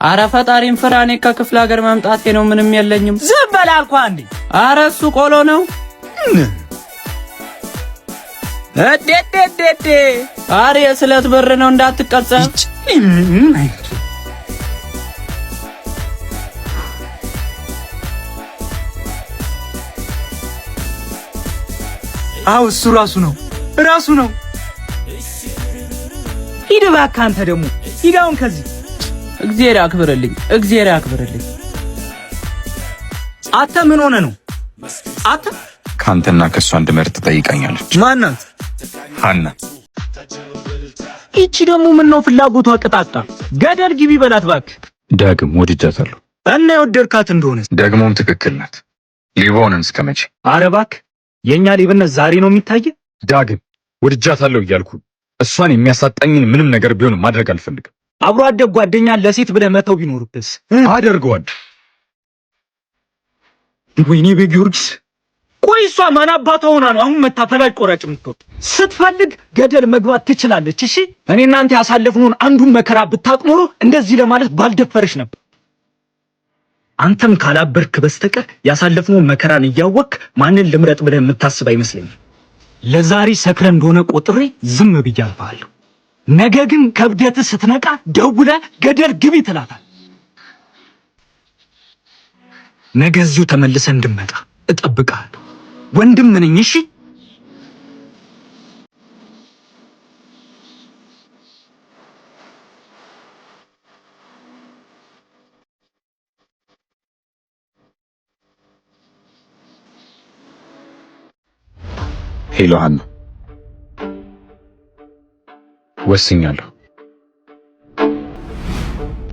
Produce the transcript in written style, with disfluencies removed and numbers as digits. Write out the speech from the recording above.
አረ ፈጣሪን ፍራ። እኔ ከክፍለ ሀገር መምጣቴ ነው፣ ምንም የለኝም። ዝም በል አልኩህ አንዴ። አረ እሱ ቆሎ ነው። እዴዴዴዴ አረ የስለት ብር ነው እንዳትቀጸፍ። ምን አይነቱ አው እሱ ራሱ ነው ራሱ ነው። ሂድ እባክህ አንተ ደግሞ ሂድ አሁን ከዚህ። እግዜር ያክብርልኝ፣ እግዜር ያክብርልኝ። አንተ ምን ሆነ ነው አንተ? ከአንተና ከእሷ እንድመርጥ ትጠይቀኛለች። ማናት? ሀና። ይቺ ደግሞ ምን ነው ፍላጎቷ ቅጣጣ። ገደል ግቢ በላት እባክህ። ዳግም ወድጃታለሁ። እና የወደድካት እንደሆነ ደግሞም ትክክል ናት። ሌባ ሆነን እስከ መቼ? ኧረ እባክህ የእኛ ሌብነት ዛሬ ነው የሚታየ። ዳግም ወድጃታለሁ እያልኩ እሷን የሚያሳጣኝን ምንም ነገር ቢሆን ማድረግ አልፈልግም። አብሮ አደግ ጓደኛ ለሴት ብለህ መተው ቢኖርብስ? አደርገዋለሁ። ወይኔ በጊዮርጊስ። ቆይ እሷ ማን አባቷ ሆና ነው አሁን መታ ፈላጭ ቆራጭ የምትሆን? ስትፈልግ ገደል መግባት ትችላለች። እሺ እኔ እናንተ ያሳለፍነውን አንዱን መከራ ብታውቅ ኖሮ እንደዚህ ለማለት ባልደፈረሽ ነበር። አንተም ካላበርክ በስተቀር ያሳለፍነውን መከራን እያወቅክ ማንን ልምረጥ ብለህ የምታስብ አይመስለኝም። ለዛሬ ሰክረ እንደሆነ ቆጥሬ ዝም ብዬ አልፈሃለሁ። ነገ ግን ከብደት ስትነቃ ደውለ ገደል ግቢ ትላታል። ነገ እዚሁ ተመልሰ እንድመጣ እጠብቅሃለሁ። ወንድም ነኝ። እሺ Hello ሀና፣ ወስኛለሁ።